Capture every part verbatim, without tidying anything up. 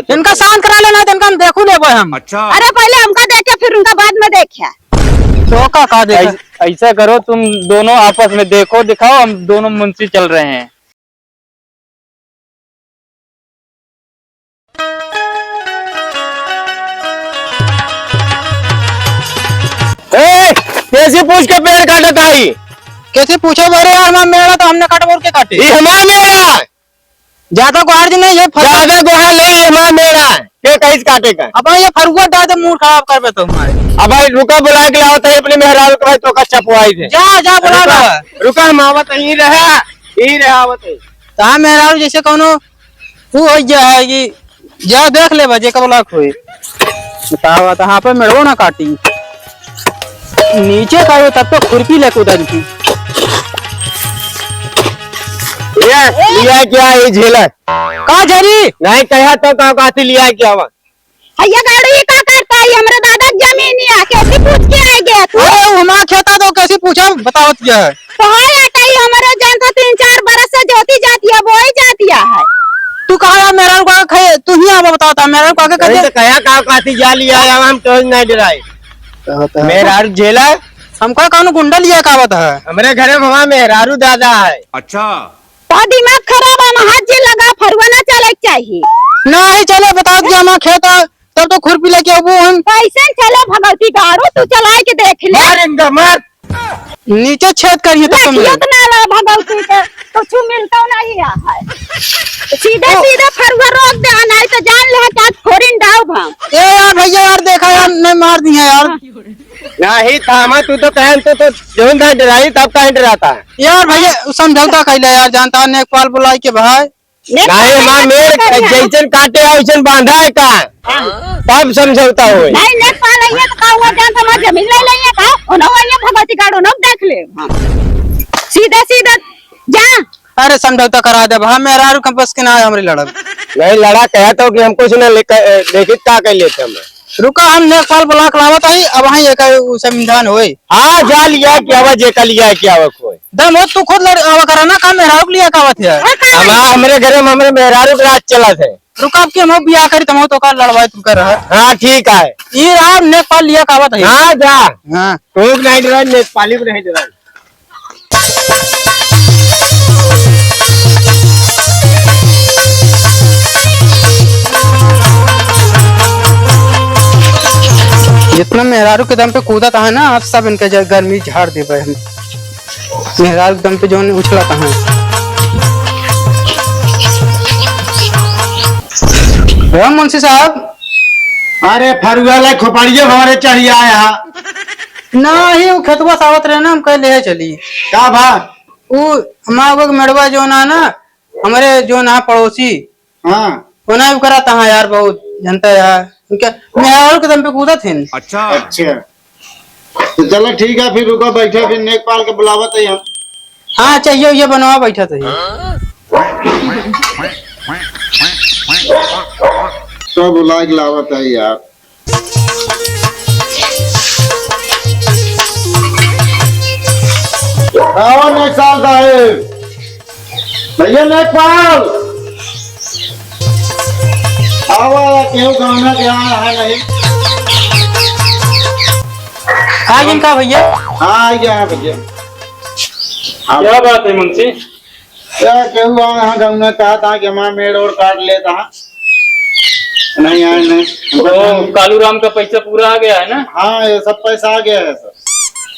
इनका शांत करा लेना, तो इनका हम देखू लेबे हम। अच्छा। अरे पहले हमका देखे, फिर उनका बाद में देखे। तो का, का देखे? ऐस-, ऐसा करो, तुम दोनों आपस में देखो दिखाओ, हम दोनों मुंशी चल रहे हैं। ए, कैसी पूछ के पेड़ काटत आई? कैसी पूछो बरे यार, हमार मेड़ा तो हमने काट बोल के काटे। ये हमार मेड़ा है। ज्यादा गुहार जी नहीं, ये फंसा। ज्यादा गुहार नहीं, ये हमार मेड़ा है। के कहीं से काटे का? अब ये फरुआ डाल दे, मूड खराब कर बे तो हमारे। अब भाई रुका, बुला के लाओ तो अपने मेहरारू के भाई तो का चपवाई दे। जा, जा, बुला रुका, ला। रुका, हम आवत ही रहा, ही रहा आवत ही। ता मेहरारू जैसे कौनो तू हो गया है कि जा देख ले बजे कब लाख होए। बतावा, तो हाँ पे मेड़ो ना काटी। नीचे का हो तब तो खुरपी ले कूदा दी। ये लिया क्या ये झेला? का झरी? नहीं कहा तो का, का थी लिया क्या हुआ? भैया गाड़ू, ये का करता है? हमरे दादा के जमीन है, कैसे पूछ के आ गया तू? अरे, वो हमारा खेता तो कैसे पूछा, बतावत क्या है? तो है, आटा ही हमरे जान था, तीन चार बरस से जोती जाती है, बोई जाती है। तू कहा यार, मेरा रुका खे-, तू ही आवा बतावता, मेरा रुका के अरे, कहे तो कया का काती जा लिया यार, हम तो नहीं डराए। मेहरारू झेला। हमका कौन गुंडा लिया का बता है? हमरे घरे में हमार मेहरारू दादा है। अच्छा। तो दिमाग खराब है, हाथ जे लगा, फरुआ ना चले के चाहिए। नहीं चले, बताओ कि हमार खेत है, तब तो खुरपी लेके आबू हम। कैसे चले भगवती गाड़ू, तू चलाए के देख ले। मारेंगे, मार। नीचे छेद करिए तब तो लठिया मिले। तो ना ला भगवती के, कुछ मिलता नहीं है। सीधे ओ। सीधे फरुआ रोक दे, नहीं तो जान ले का फोरिन डाउब हम। ए यार भैया यार, देखा यार, नहीं मार दिए यार। नहीं थामा, तू तो कहन तो, तो जौन था डराई, तब काहे डराता है? यार भैया, उ समझौता कैले यार, जानता है, नेकपाल बुलाई के भाई। नेकपाल नहीं, हमार नहीं मेड़ करते हैं। जैसन काटे है, वैसन बांधा है का? हाँ। तब समझौता होए। नहीं, नेकपाल आइए तो का हुआ, जानता हमार जमीन ले लेंगे का? उन्हों आइए भगवती गाड़ू, उन्हों देख ले। हाँ। सीधा, सीधा जा। अरे समझौता करा दे, हम मेहरारू के बस के ना है हमरे लड़ब। नहीं, लड़ा कहा तो कि हम कुछ ना लेकर, ए, देखित का कर लेते हम। रुका, हम नेकपाल बुला के लावत हई, अब वहीं एक उ समाधान होई। हाँ, जा लिया क्या हुआ, जे का लिया क्या हुआ कोई। दम हो, तू खुद लड़, आवा करा ना, का मेहरारू के लिया का आवत है? हमार, हमरे घरे में हमरे मेहरारू के राज चलत है। रुका, अब के हम बियाह करी, तम हो तो का लड़वाई तू कर रहा। हाँ, ठीक है। ई राम नेकपाल लिया का आवत है। हाँ, जा। हाँ। तू नहीं डरा, नेकपाली को नहीं डरा। जितना मेहरारू के दम पे कूदत है ना, आज सब इनके ज-, गर्मी झाड़ देबे हम। मेहरारू के दम पे जौन उछलत है। राम मुंशी साहब। अरे फरुआ ला खोपड़िया हमारे चढ़िया है। ना ही वो खेतवा से आवत रहे ना, हम कह ले चली। का भा? उ हमारा वो मेड़वा जो ना, ना, हमारे जो ना पड़ोसी, हाँ। वो ना भी कराता है यार, बहुत जनता यार। उनके मेहरारू के दम पे कूदत हैं। अच्छा। अच्छा। तो चलो ठीक है, फिर रुको, बैठे, फिर नेकपाल के बुलावत है हम। हाँ, चाहिए, ये बनवा बैठा था ये। तो बुला के लावत है यार। आओ नेकपाल साहेब। भैया नेकपाल। आओ, आओ, केहू गाना के यहाँ है नहीं। आ गइन का भैया? हाँ, आ गया है भैया। हाँ। क्या बात है मुंशी? क्या केहू आ यहाँ गाँव में कहा था कि हमारा मेड़ ओड़ काट लेता है। नहीं आए, नहीं। हमको तो फोन कालू राम का पैसा पूरा आ गया है ना? हाँ, ये सब पैसा आ गया है सर।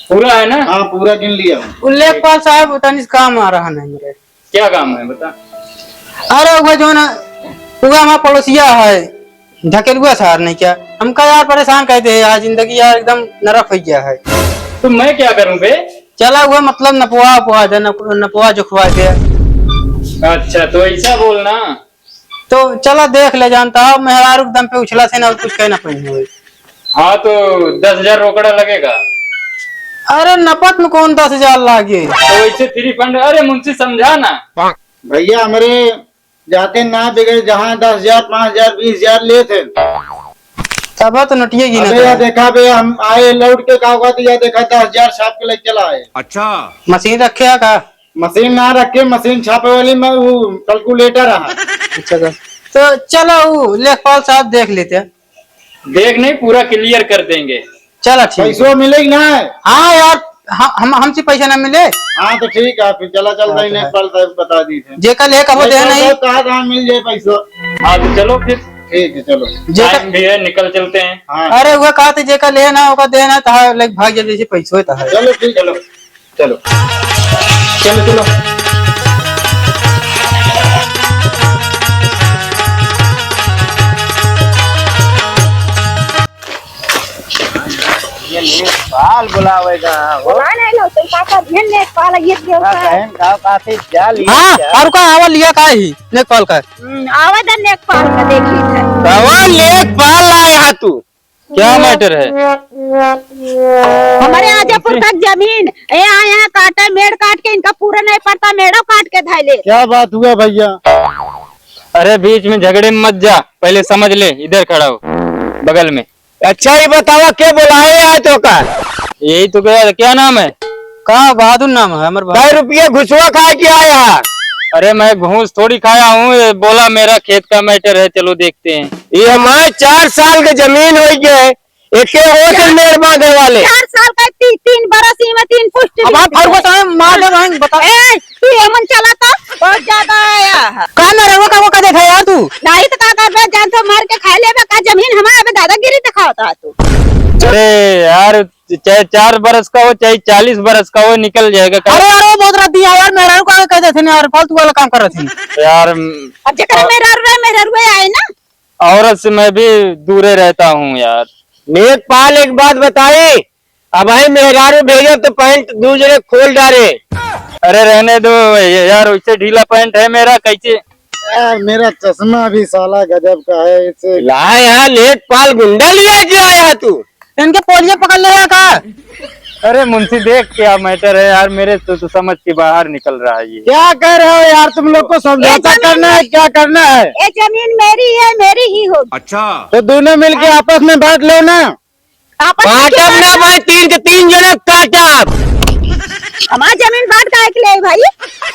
पूरा है ना? हाँ, पूरा गिन लिया। उ लेखपाल साहब, तनी से काम आ रहा नहीं मेरे। क्या काम है, बता। अरे, वो जो ना, वो हमारा पड़ोसिया है, ढकेलुआ सार नहीं क्या? हमका यार परेशान कर दे यार, जिंदगी यार एकदम नरक हो गया है। तो मैं क्या करूं बे? चला हुआ मतलब नपवा उपवा दे, नप-, नपवा जुखवा दे। अच्छा, तो ऐसा बोलना। तो चला देख ले, जानता हो, मेहरारू के दम पे उछला से ना, कुछ कह ना पाई। हाँ, तो दस हजार रोकड़ा लगेगा। अरे नपत में कौन दस हजार लागे? तो वैसे फ्री फंड, अरे मुंशी समझा ना। भैया, हमरे जाते ना बिगड़े, जहाँ दस हजार, पाँच हजार, बीस हजार लेत हैं। तब तो नोटिये गिनत अबे, या है। देखा बे, हम आए लौट के का हुआ, तो या देखा दस हजार छाप के लेके चला आए। अच्छा। मशीन रखे है का? मशीन ना रखे, मशीन छापे वाली में वो कैलकुलेटर है। अच्छा सर। तो चलो, वो लेखपाल साहब देख लेते हैं। देख नहीं, पूरा clear कर देंगे। चलो, ठीक है। पैसो मिले कि ना? हाँ यार, ह-, हम, हमसे पैसा ना मिले। हाँ, तो ठीक है, फिर चला, चलता हाँ, ही तो है। लेखपाल साहब बता दी थे। जेकर लेख अब देना लेखपाल ही। साहब कहा था, मिल जाए पैसो। हाँ, तो चलो फिर। ठीक है, चलो। जेकर time भी है, निकल चलते हैं। हाँ। अरे, वो कहा थे, जेकर लेना, ओकर देना, तो हाँ, लेके भाग जाए, जैसे पैसो है, तो है। चलो, ठीक, चलो। चलो। चलो, चलो। ये लेखपाल बुलावेगा, हो? बुला नहीं लो, तुम का कर, ये लेखपाल, ये क्या का होता है? बहन, का काफी जाल ये हाँ, क्या? और का आवा लिया का ही लेखपाल का? हम्म, आवा दे लेखपाल का, देखी है। कवन लेखपाल लाया तू? क्या matter है? हमारे आजा पुरखा क जमीन, ए, यहाँ, यहाँ काटे, मेड़ काट के, इनका पूरा नहीं पड़ता, मेड़ो काट के धइले। क्या बात हुआ भैया? अरे बीच में झगड़े में मत जा, पहले समझ ले, इधर खड़ा हो, बगल में। अच्छा, ये बतावा, के बुलाए आए तो का? यही तो कह, क्या नाम है? का बहादुर नाम है हमर बहादुर। कै रुपये घुसवा खा के आया? अरे मैं घूस थोड़ी खाया हूँ, ये बोला मेरा खेत का matter है, चलो देखते हैं। ये हमारे चार साल के जमीन होइ गए, एके हो तो मेड़ बांधे वाले। चार साल का ती-, तीन बरस ही में तीन पुष्ट अब आप हर बताएं, मार दे बहन, बता। ए, तू एमन चला तो बहुत ज्यादा आया है। का मेहरारू का वो का देखा यार तू? नहीं तो का करबे, जान तो मार के खा लेबे का, जमीन हमारे अबे दादागिरी दिखावता है तू। अरे यार, चाहे चार बरस का हो, चाहे चालीस बरस का हो, निकल जाएगा। अरे यार, वो बहुत रद्दी है यार, मेहरारू का कह देते हैं यार, फालतू वाला काम कर रहे थे। यार, अब जेकरा अ- मेहरारू रहे, मेहरारू आए ना। औरत से मैं भी दूरे रहता हूँ यार। लेखपाल, एक बात बताई, अब भाई मेहरारू भेजब तो पैंट दू जने खोल डारे। अरे रहने दो ये यार, वैसे ढीला पैंट है मेरा, कैसे? यार, मेरा चश्मा भी साला गजब का है, इसे ला यार, लेखपाल गुंडा लिया के आया तू? इनके पोलियो पकड़ ले रहा का? अरे मुंशी देख, क्या matter है यार, मेरे तो, तो समझ के बाहर निकल रहा है ये। क्या कह रहे हो यार, तुम लोग को समझौता ए, जमीन करना है, क्या करना है? ये जमीन मेरी है, मेरी ही होगी। अच्छा। तो दोनों मिलके हाँ। आपस में बांट लो ना। आपस में बांटब क्या ना बांटब? भाई, तीन के तीन जने काटब। हमार जमीन बांट काहे के ले आई भाई?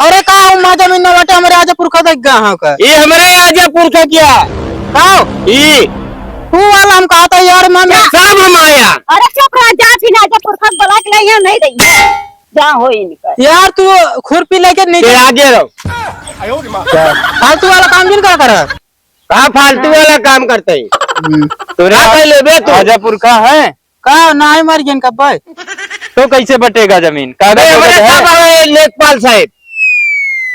अरे का हमार जमीन ना बांटे, हमरे आजा पुरखा देख गया हाँ का। ये हमरे आजा पुरखा क्या? का? ई। तू वाला हम कहता यार, मन जा। सब हम आया। अरे चुप रह, जा फिर आजा पुरखा बुला के ले यहाँ नहीं देंगे। जा हो इनका। यार तू खुरपी लेके नीचे ये आगे रहो। फालतू वाला काम जिन का करा। का फालतू वाला काम करते हैं? हम्म। तोरे का आ-, पहले बे तू? आजा पुरखा है? का ना है मारी गेन कब्बे? तो कैसे बटेगा जमीन? कागज अरे, वगैरह हमारे है? कब आए लेखपाल साहब?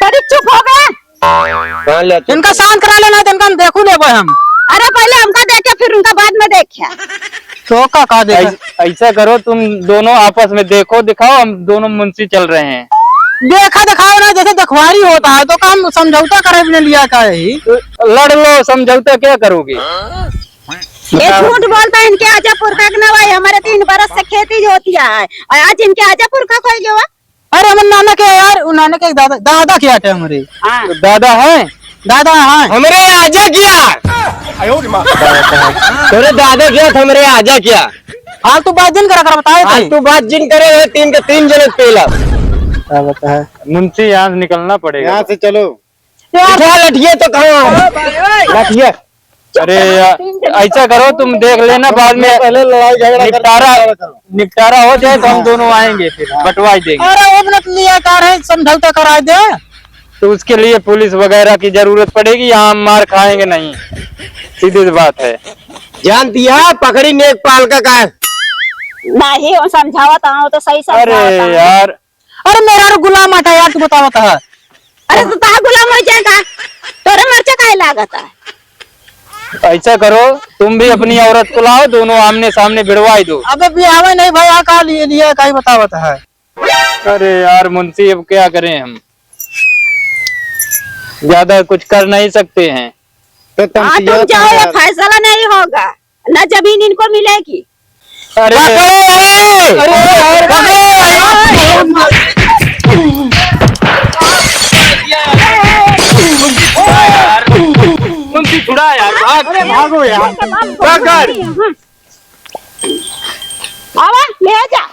अरे चुप हो गया। हाँ, ले तू। इनका शांत करा लेना, तो इनका हम देखू लेबे हम। अरे पहले हमका देखे, फिर उनका बाद में देखे। तो का, का देखा? ऐस-, ऐसा करो, तुम दोनों आपस में देखो दिखाओ, हम दोनों मुंशी चल रहे हैं। देखा दिखाओ ना, जैसे देखवारी होता है, तो काम समझौता करे बिना लिया का है? लड़ लो, समझौता क्या करोगे? ये बताओ। झूठ बोलता है, इनके आजा पुरखा के ना भाई, हमारे तीन बरस से खेती होती है, और आज इनके आजा पुरखा खोई गवा। अरे हमर नाना के यार, उ नाना के दादा, दादा के आटे हमरे। हाँ। तो दादा है? दादा है। हमरे आजा क्या? तोरे दादा क्या, हमरे आजा क्या? फालतू बात जिन करा कर बताए थे। फालतू बात जिन करे, ये तीन के तीन जने पेला। क्या बताए? मुंशी, यहाँ से निकलना पड़ेगा। यहाँ से चलो। यार उठा लठिए तो कहाँ? लठिए। अरे यार, ऐसा करो, तुम देख लेना, बाद में पहले लड़ाई झगड़ा करके निपटारा, निपटारा करो। निपटारा हो जाए तो हम हाँ। दोनों आएंगे, फिर हाँ। बंटवा ही देंगे। अरे वो मिनट लिया कार है, समझौता करा दे। तो उसके लिए पुलिस वगैरह की जरूरत पड़ेगी, यहाँ हम मार खाएंगे नहीं, सीधी सी बात है। जानती है पकड़ी नेकपाल का, का? नहीं, वो समझावत हूँ तो सही समझावत अरे हूँ। यार, अरे मेहरारू गुलाम आटा यार, तू बतावत है। अरे तो तहार गुलाम होइ जाए का? तोरे मर्चा काहे लागत है? ऐसा करो, तुम भी अपनी औरत को लाओ, दोनों आमने सामने भिड़वाई दो। अबे बियाहवे नहीं भया, का लिए लिया, काई बतावत है। अरे यार मुंशी, अब क्या करें हम, ज्यादा कुछ कर नहीं सकते हैं। तो तुम हाँ, तुम जाओ, ये फैसला नहीं होगा। ना जमीन इनको मिलेगी। अरे, पकड़ो, अरे, अरे, अरे, मुंशी छुड़ा यार, भाग। अरे, भागो यार। पकड़। आवा, ले जा।